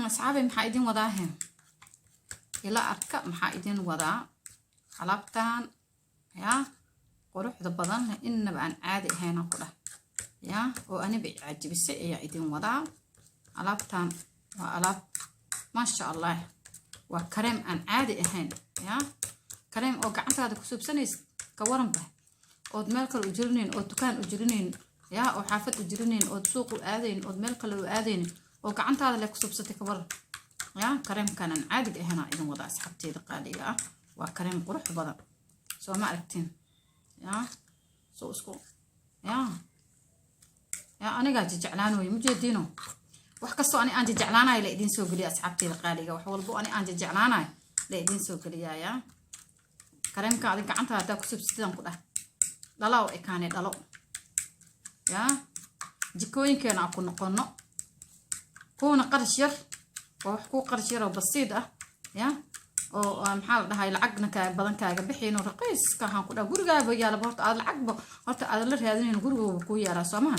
Asxaabi, maxaa idin wadaahe? Ila arka, maxaa idin wadaa alaabtan yaa quruxda badan, inaba aan caadi ahayn ku dhah yaa, oo aniba cajibisay ayaa idin wadaa. Alaabtan waa alaab maasha Allah, waa kareem aan caadi ahayn yaa, kareem oo gacantaada ku subsanaysid ka waranba, ood meel kale u jirinayn, oo dukaan u jirinayn yaa, oo xaafad u jirinayn, ood suuq u aadayn, ood meel kale u aadayn, oo gacantaada le ku subsatay ka waran yaa. Kareemkan aan caadiga ahayn aa idin wada, asxaabteeda qaaliga ah. Waa kareem qurux badan, soo ma aragtiin yaa? Soo isku yaa yaa, anigaa jejeclaan wey, mujeediino. Wax kastoo ani aan jejeclaanayo la idiin soo geliya, asxaabteeda qaaliga. Wax walbo ani aan jejeclaanayo la idiin soo geliyaa yaa. Kareemka adig gacantaada haddaa ku subsatidan ku dhah, dhala oo ekaanay dhalo yaa. Jikooyinkeena aan ku noqono, kuwana qarash yar, waa wax kuu qarash yar oo basiid ah ya, oo maxaa la dhahay, lacagna kaa badan kaaga bixayno, raqiiska ahaan ku dhaha. Gurigaaba yaalaba horta, aad lacagba horta aad la raadinayn, gurigooba kuu yaalaa, soo maha?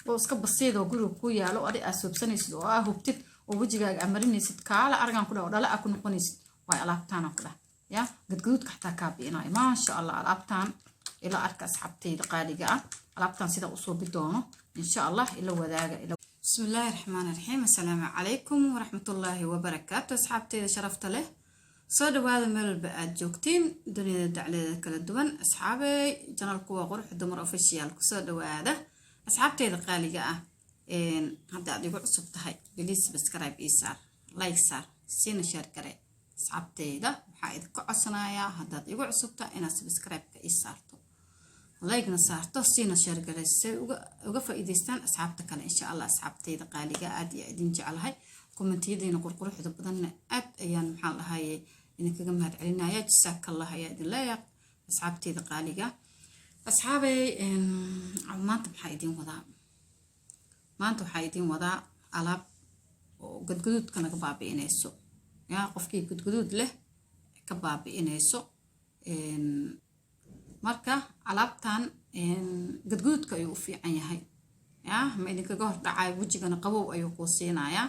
Oo iska basiid oo guriga kuu yaalo, adi aad soobsanaysid oo aa hubtid oo wejigaaga aa marinaysid, kaala argaan ku dhaha, oo dhala aa ku noqonaysid. Waay alaabtaana ku dhaha ya, gadgaduudka xataa kaa bi'inayo, maasha Allah. Alaabtaan ila arka, asxaabteyda qaaliga ah. Alaabtaan sidaa usoo bi doono insha Allah ila wadaaga. Bismi illaahi raxmaan raxiim. Assalaamu calaykum waraxmatullaahi wabarakaatu. Asxaabteyda sharafta leh, soo dhawaada meel walba aad joogtiin duniyada dacleeda kala duwan. Asxaabey, channelku waa Qurux Dumar Official, kusoo dhawaada asxaabteyda qaaliga ah. Hadda aad igu cusub tahay, please subscribe ii saar, like saar, siina share gare. Asxaabteyda, waxaa idinka codsanayaa haddaad igu cusub tahay inaad subscribe-ka ii saarto, like-na saarto, siina share gare, si uga faa'iidaystaan asxaabta kale insha Allah. Asxaabteyda qaaliga, aad iyo idin jeclahay. Commentiyadiina qurquruxda badanna aad ayaan, maxaan lahaye, idinkaga mahad celinaya. Jasaakallah ayaa idin leeyahay, asxaabteyda qaaliga. Asxaabey, maanta maxaa idin wadaa? Maanta waxaa idin wadaa alaab oo gadgaduudka naga baabi'inayso yaa, qofkii gadgaduud leh ka baabi'inayso. Marka alaabtan gadgaduudka ayuu u fiican yahay yaa, ma idinkaga hordhacayo. Wejigana qabow ayuu kuu siinayaa.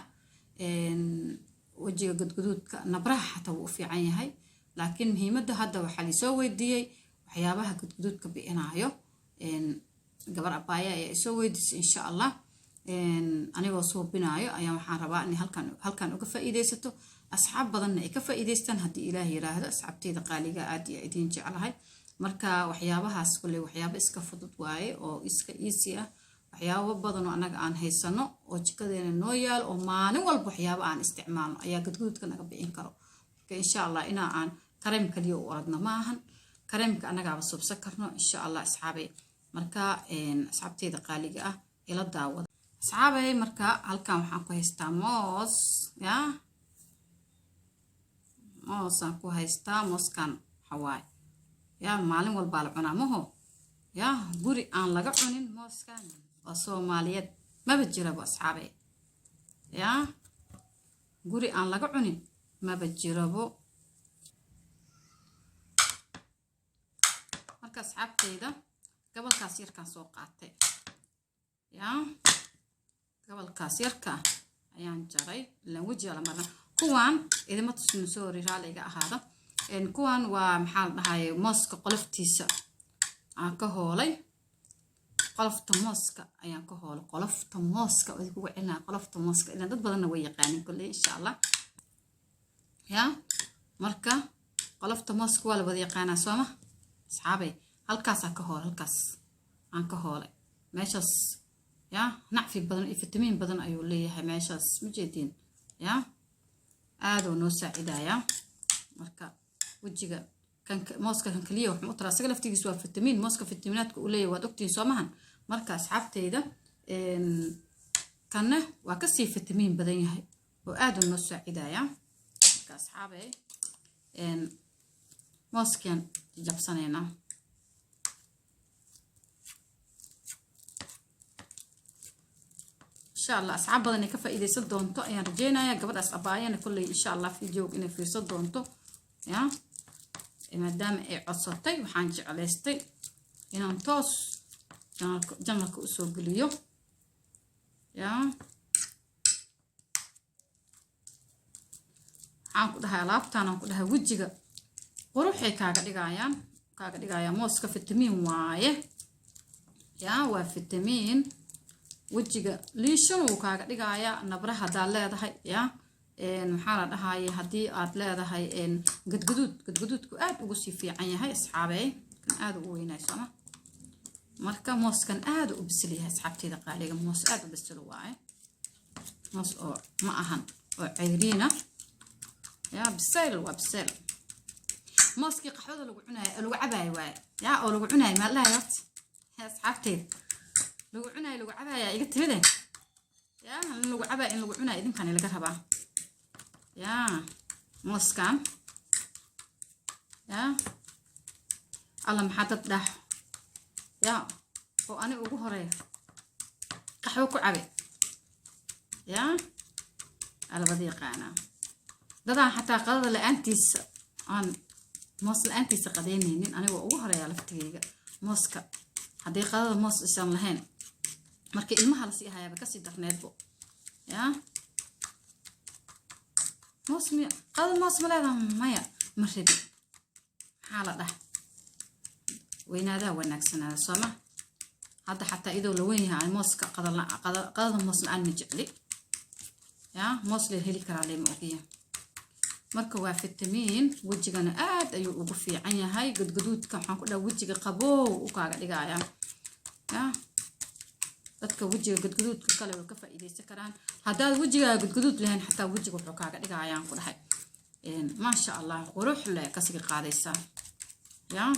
Wejiga gadgaduudka, nabraha xataa wuu u fiican yahay, laakiin muhiimadda hadda waxaa laisoo weydiiyey waxyaabaha gadgaduudka bi'inaayo. Gabar abaaya ayaa isoo weydiisay. Insha Allah anigoo suubinaayo ayaa waxaan rabaa in halkan uga faa'iidaysato, asxaab badanna ay ka faa'iidaystaan haddii Ilaah yiraahdo. Asxaabteyda qaaliga, aad iyo idiin jeclahay. Marka waxyaabahaas kulley waxyaabo iska fudud waaye oo iska easy ah, waxyaabo badan oo annaga aan haysano oo jikadeena noo yaalo, oo maalin walba waxyaabo aan isticmaalno ayaa gadguudka naga bixin karo. Marka insha Allah inaa aan kareem kaliya u oradno ma ahan, kareemka annagaaba subsan karno insha Allah, asxaabay. Marka asxaabteyda qaaliga ah, ila daawada, asxaabay. Marka halkan waxaan ku haystaa moos ya, moosaan ku haystaa. Mooskan xawaay ya, maalin walbaa la cunaa maho ya. Guri aan laga cunin mooskan oo Soomaaliyeed maba jirabo, asxaabay ya, guri aan laga cunin maba jirabo. Marka asxaabteyda, gobolkaas yarkaan soo qaatay ya, gobolkaas yarka ayaan jaray ilaan wejiga la marna. Kuwan idima tusino, sorry, raali iga ahaada. Kuwan waa, maxaa la dhahaye, mooska qoloftiisa aan ka hoolay. Qolofta mooska ayaan ka hoolay, qolofta mooska oo idinkugu celinaya, qolofta mooska ilaan dad badanna way yaqaanin kolley insha Allah ya. Marka qolofta mooska waa la wada yaqaanaa, sooma asxaabay? Halkaasaan ka hoolay, halkaas aan ka hoolay meeshaas ya. Nacfi badan iyo fitamiin badan ayuu leeyahay meeshaas, ma jeediin ya? Aaduu noo saacidayaa. Marka wejiga kan mooska kan kaliya wuxuu u taraa, isaga laftigiisa waa fitamiin. Mooska fitamiinaadka uu leeyahay waad ogtihiin, soo mahan? Marka asxaabteyda, kanna waa kasii fitamiin badan yahay oo aaduu noo saacidayaa. Marka asxaabey, mooskaan jabsanaynaa insha Allah. Asxaab badan ay ka faa'iidaysan doonto ayaan rajeynayaa. Gabadhaas abaayana kolley insha Allah videoga inay fiirsan doonto ya, maadaama ay codsatay. Waxaan jeclaystay inaan toos channelka usoo geliyo ya. Waxaan ku dhahay alaabtaan aan ku dhahay wejiga quruxay kaaga dhigayaan, kaaga dhigayaan. Mooska fitamiin waaye, yaa waa fitamiin. Wejiga liishan wuu kaaga dhigayaa. Nabra haddaad leedahay, yaa maxaa la dhahaye, haddii aad leedahay gadgaduud, gadgaduudku aad ugu sii fiican yahay, asxaabey. Kan aad ugu weynaay sooma? Marka mooskan aad u bisil yahay, asxaabteyda qaaliga. Moos aad u bisil waaye, moos oo ma ahan oo cayriina, yaa bisayl, waa bisayl. Mooskii qaxwada lagu cunaayo, lagu cabaayo waaye, yaa oo lagu cunaayo maalahay horta, asxaabteyda, lagu cunaayo, lagu cabaaya iga timide. Yaa in lagu cabaayo, in lagu cunaayo idinkan laga rabaa. Yaa mooskan, yaa alla, maxaa dad dhax yaa oo ani ugu horeeya qaxwo ku cabe, yaa alabada yaqaanaa. Dadaan xataa qadada la-aantiisa aan moos la-aantiisa qadeynaynin, anigoo ugu horeeya laftigeyga. Mooska haddii qadada moos isan lahayn, marka ilmaha lasii hayaaba kasii darneedbo. Yaa moos miya qadada? Moos ma leedaha? Maya, ma rabi. Maxaa la dhah, weynaadaa wanaagsanaada sooma? Hadda xataa idoo la weyn yahay mooska qadada moos la-aan ma jecli. Yaa moos la heli karaa lema ogiya. Marka waa fitamiin, wejigana aad ayuu ugu fiican yahay. Gadgaduudka waxaan ku dhaha wejiga qabow u kaaga dhigaya. Yaa dadka wejiga gadgaduudka kale way ka faa'iidaysan karaan. Haddaad wejigaaga gadgaduud lahayn xataa, wejiga wuxuu kaaga dhigayaan ku dhahay, maasha Allah, qurux leh kasii qaadaysaa. Yaa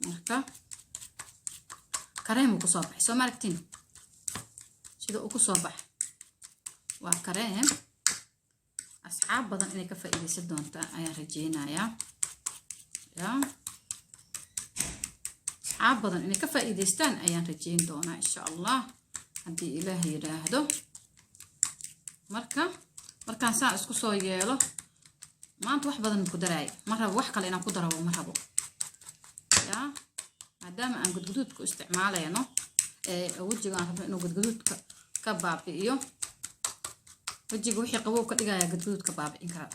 marka kareem uu kusoo baxay, soo ma aragtiin sida uu kusoo baxay? Waa kareem asxaab badan inay ka faa'iidaysan doontaan ayaan rajeynayaa. Yaa asxaab badan inay ka faa'iidaystaan ayaan rajeyn doonaa, insha Allah, haddii Ilaah yidhaahdo. Marka markaan saan isku soo yeelo, maanta wax badan ku daraay ma rabo, wax kale inaan ku darabo ma rabo. Yaa maadaama aan gudguduudku isticmaalayno, wejiga aan rabno inuu gudguduudka ka baabi'iyo, wejiga wixii qabow ka dhigaya gudguduudka baabi'in kara.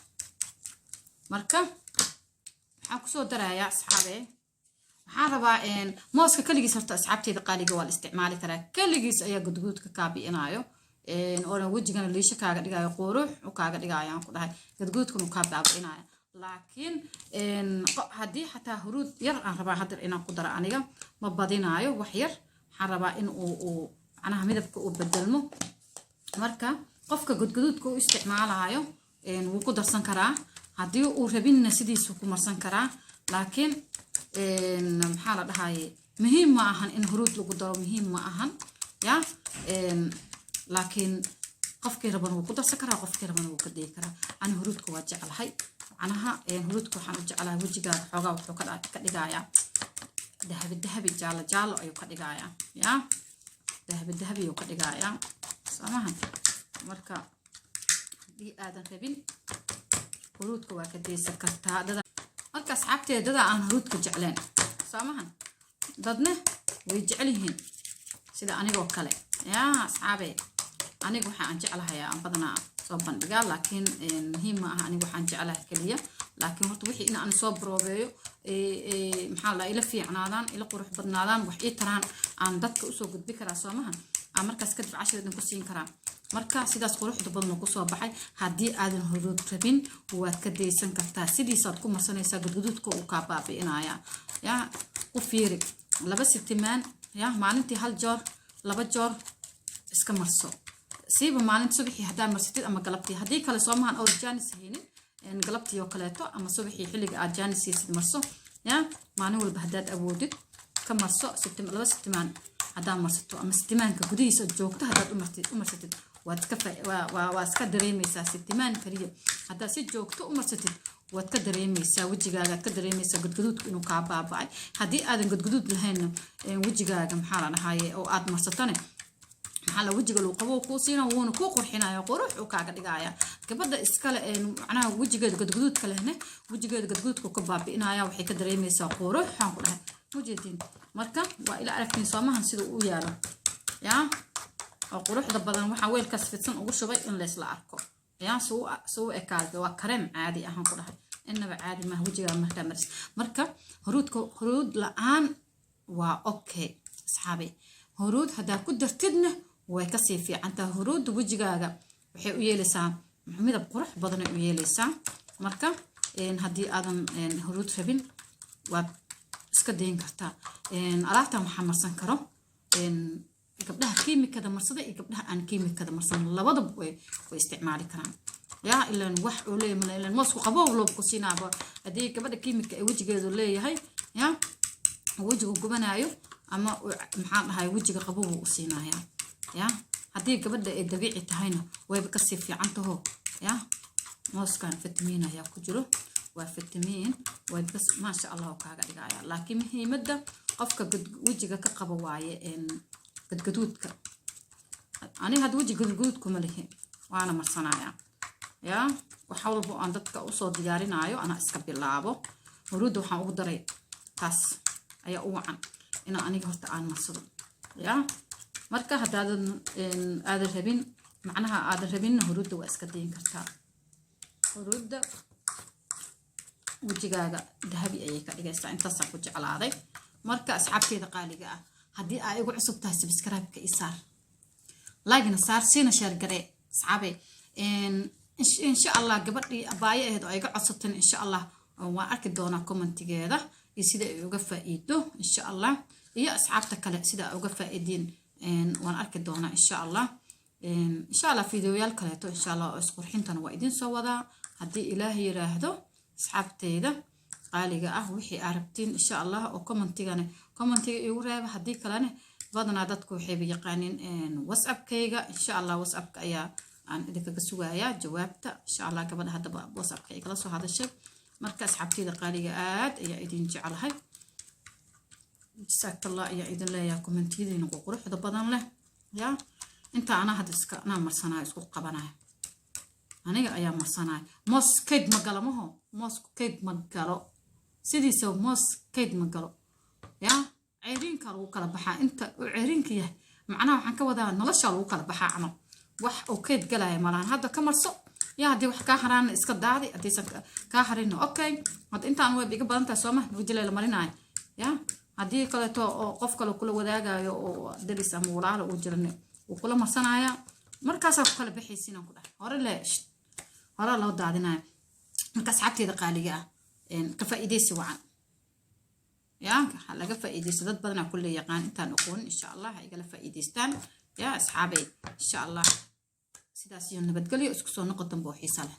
Marka waxaan kusoo darayaa, asxaabe, waxaan rabaa mooska keligiis. Horta, asxaabteyda qaaliga, waa la isticmaali karaa keligiis ayaa gudguduudka kaabi'inayo, oona wejigana liisho kaaga dhigayo, qurux u kaaga dhigayo aan ku dhahay, gudguduudkana uu kaa baabi'inayo. Laakiin haddii xataa huruud yar aan rabaa hadda inaan ku daro, aniga ma badinaayo, wax yar waxaan rabaa in uu macnaha midabka uu bedelmo. Marka qofka gudguduudka u isticmaalayo wuu ku darsan karaa, haddii uu rabinna sidiisuu ku marsan karaa. Laakiin maxaa la dhahaye, muhiim ma ahan in huruud lagu daro, muhiim ma ahan. Ya laakiin qofkii rabana wuu ku darsan karaa, qofkii rabana wuu ka degi karaa. Ani huruudka waa jeclahay. Macnaha huruudka waxaan u jeclahay wejigaaga xoogaa wuxuu ka dhigayaa dahabi dahabi, jaalo jaalo ayuu ka dhigayaa. Ya dahabi dahabi ayuu ka dhigayaa, soomaha? Marka haddii aadan rabin huruudka waa ka deysan kartaa. Dada marka, asxaabteeda, dada aan huruudka jecleen soomahan, dadna way jecel yihiin sida anigoo kale. Yaa asxaabe, aniga waxa aan jeclahay aan badanaa soo bandhigaa, laakiin muhiim ma aha aniga waxaan jeclahay keliya. Laakiin horta wixii in aan soo baroobeeyo, maxaa la, ila fiicnaadaan, ila qurux badnaadaan, wax ii taraan, aan dadka usoo gudbi karaa soomaha? Aan markaas kadib cashir idin ku siin karaa. Marka sidaas quruxda badan oo kusoo baxay. Haddii aadan huruud rabin waad ka daysan kartaa, sidiisaad ku marsanaysaa, gudguduudka uu kaa baabi'inaya. Yaa u fiiri 2 sitimaan, ya maalintii hal joor, 2 joor iska marso, siiba maalinta subaxii haddaa marsatid ama galabtii. Haddii kale soomahan oo jaanis haynin, galabtii oo kaleeto ama subaxii xilliga aad jaanis siisid marso. Ya maalin walba haddaad awoodid ka marso 2 sitimaan haddaad marsato ama sitimaanka gudihiisa joogto haddaad u marsatid, waad ka waa iska dareemaysaa. Sitimaan kaliya haddaad si joogto u marsatid, waad ka dareemaysaa, wejigaagaad ka dareemaysaa gudguduudka inuu kaa baaba'ay. Haddii aadan gudguduud lahaynna wejigaaga, maxaa la dhahaye, oo aad marsatane, maxaa la, wejiga lagu qabo kuu siina, wuuna kuu qurxinaya, qurux uu kaaga dhigaya. Gabadha iskale macnaha wejigeeda gadguduudka lehne, wejigeeda gadguduudka ka baabi'inaya, waxay ka dareemaysaa qurux waxaan ku dhahay mujeedin. Marka waa ila aragtiin soomahan sida uu u yaalo yaa oo quruxda badan? Waxaa weelkaas fidsan ugu shubay in laysla arko. Yaa suu ekaada, waa kareem caadi ahaan ku dhahay, inaba caadi maaha wejigaa markaa maris. Marka huruudka, huruud la-aan waa okay, asxaabi. Huruud haddaa ku dartidna way kasii fiicantaha. Huruudda wejigaaga waxay u yeelaysaa midab qurux badanay u yeelaysaa. Marka haddii aadan huruud rabin, waad iska dayn kartaa. Alaabtan waxaa marsan karo gabdhaha kiimikada marsada iyo gabdhaha aan kiimikada marsan, labadaba way isticmaali karaan. Yaa ilan wax uu leeyahay, ilan moosku qabow loo ku siinaaba. Haddii gabadha kiimika ay wejigeedu leeyahay, yaa wejigu gubanaayo ama maxaan dhahay, wejiga qabow u siinayaa. Ya haddii gabadha ay dabiici tahayna, wayba kasii fiican taho. Ya mooskan fitamiin ayaa ku jiro, waa fitamiin, way bas maasha Allah kaaga dhigaya. Laakiin muhiimadda qofka wejiga ka qabo waaye gadgaduudka. Aniga hadda weji gadgaduud kuma lihi, waana marsanayaa. Ya waxa walba aan dadka usoo diyaarinaayo anaa iska bilaabo. Huruudda waxaan ugu daray, taas ayaa u wacan inaan aniga horta aan marsado. Ya marka haddaadan aadan rabin, macnaha aadan rabinna, huruudda waa iska dayin kartaa. Huruudda wejigaaga dahabi ayay ka dhigaysaa. Intaasaan ku jeclaaday. Marka asxaabteeda qaaliga ah, haddii aa igu cusub tahay, subscribe-ka i saar, like-na saar, siina share garee, asxaabe. Insha Allah gabadhii abaayo ahayd oo iga codsatan, insha Allah waan arki doonaa commentigeeda iyo sida ay uga faa'iido, insha Allah. Iyo asxaabta kale sida ay uga faa'iidiin waan arki doonaa, insha Allah. Insha Allah fiidiyoyaal kaleeto, insha Allah, oo isqurxintana waa idin soo wadaa haddii Ilaah yiraahdo. Asxaabteyda qaaliga ah, wixii aa rabtiin, insha Allah, oo commentigana commentiga igu reeba. Haddii kalena, badanaa dadku waxayba yaqaaniin WhatsAppkayga. Insha Allah WhatsAppka ayaa aan idinkaga sugayaa jawaabta, insha Allah. Gabadha haddaba WhatsAppka igala soo hadashay. Marka asxaabteyda qaaliga, aad ayaa idin jeclahay. Jasaakallah ayaa idin leeyahay commentiyadiina quruxda badan leh. Ya inta anaa hadda iska anaa marsanayo, isku qabanayo, aniga ayaa marsanayo. Moos kayd ma galo, maho? Moosku kayd ma galo sidiisa, moos kayd ma galo. Ya ceyriinka lagu kala baxaa inta uu ceyriinka yahay. Macnaha waxaan ka wadaa nolosha lagu kala baxaa camal. Wax uu kayd galaya malahan. Hadda ka marso. Ya haddii wax kaa haraana, iska daadi. Haddiisan kaa harinna, okay. Hadda intaan wayba iga badan tahay, sooma? Wajile la marinaayo. Ya haddii kaleeto oo qof kale kula wadaagayo oo daris ama walaalo uu jiran, wuu kula marsanaya. Markaasaa ku kala baxaysiinaan ku dhahay. Hore le horaa loo daadinaya. Marka asxaabteeda qaaliga ah, ka faa'iidaysi wacan. Ya waxaa laga faa'iidaysto, dad badanaa kulle yaqaan, intaan aqoonin, insha Allah ha igala faa'iidaystaan. Ya asxaabay, insha Allah sidaas iyo nabadgelyo, isku soo noqo dambe oo xiisa leh.